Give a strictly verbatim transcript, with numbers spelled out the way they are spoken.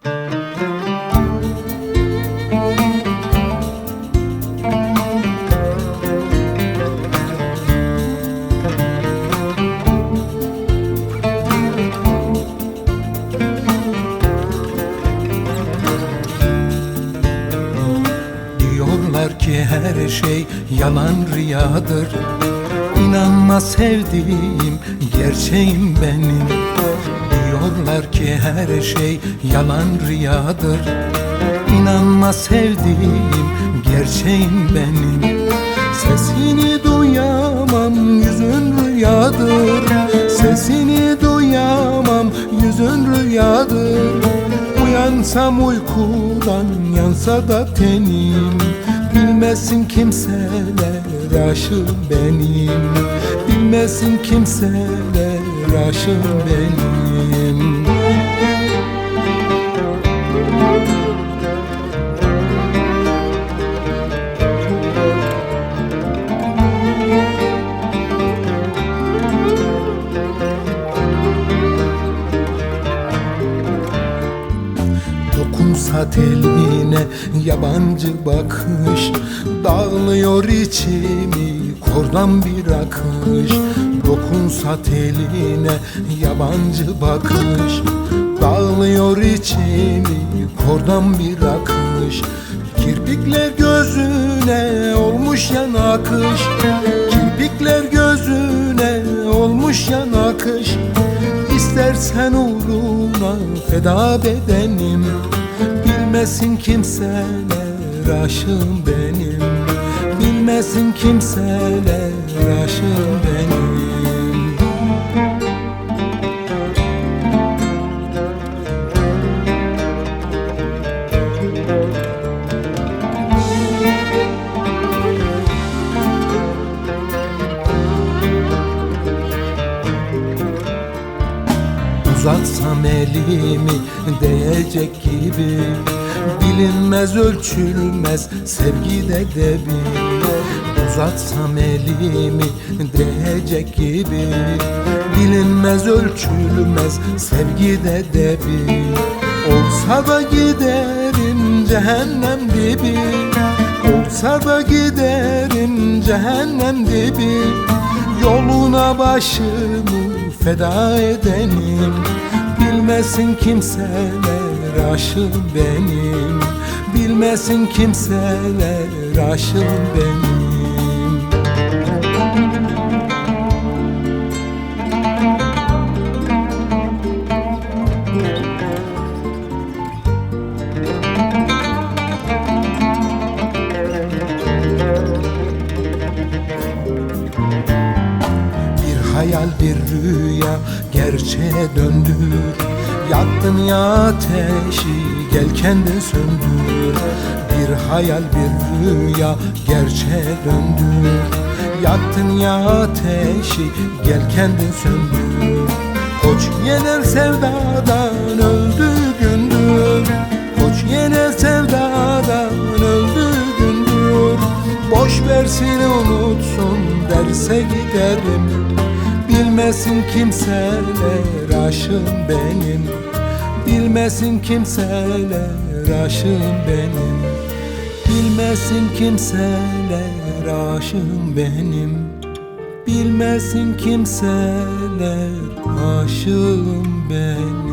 Diyorlar ki her şey yalan rüyadır. İnanma sevdiğim, gerçeğim benim. Diyorlar ki her şey yalan rüyadır. İnanma sevdiğim, gerçeğim benim. Sesini duyamam, yüzün rüyadır. Sesini duyamam, yüzün rüyadır. Uyansam uykudan, yansa da tenim. Bilmesin kimseler aşığım benim. Bilmesin kimseler aşığım benim. Dokunsa teline yabancı bakış, dağılıyor içimi kordan bir akış. Dokunsa teline yabancı bakış, dağılıyor içimi kordan bir akış. Kirpikler gözüne olmuş yanakış. Kirpikler gözüne olmuş yanakış. İstersen uğruna feda bedenim. Bilmesin kimseler aşığım benim. Bilmesin kimseler aşığım benim. Uzatsam elimi değecek gibi, bilinmez ölçülmez sevgi de debi. Uzatsam elimi değecek gibi, bilinmez ölçülmez sevgi de debi. Olsa da giderim cehennem dibi. Olsa da giderim cehennem dibi. Yoluna başımı feda edenim. Bilmesin kimseler aşığım benim. Bilmesin kimseler aşığım benim. Bir hayal, bir rüya gerçeğe döndür. Yaktın ya ateşi, gel kendin söndür. Bir hayal, bir rüya gerçeğe döndür. Yaktın ya ateşi, gel kendin söndür. Koç yener sevdadan öldü gündür. Koç yener sevdadan öldü gündür. Boş versin, unutsun derse giderim. Bilmesin kimseler aşığım benim. Bilmesin kimseler aşığım benim. Bilmesin kimseler aşığım benim. Bilmesin kimseler aşığım benim.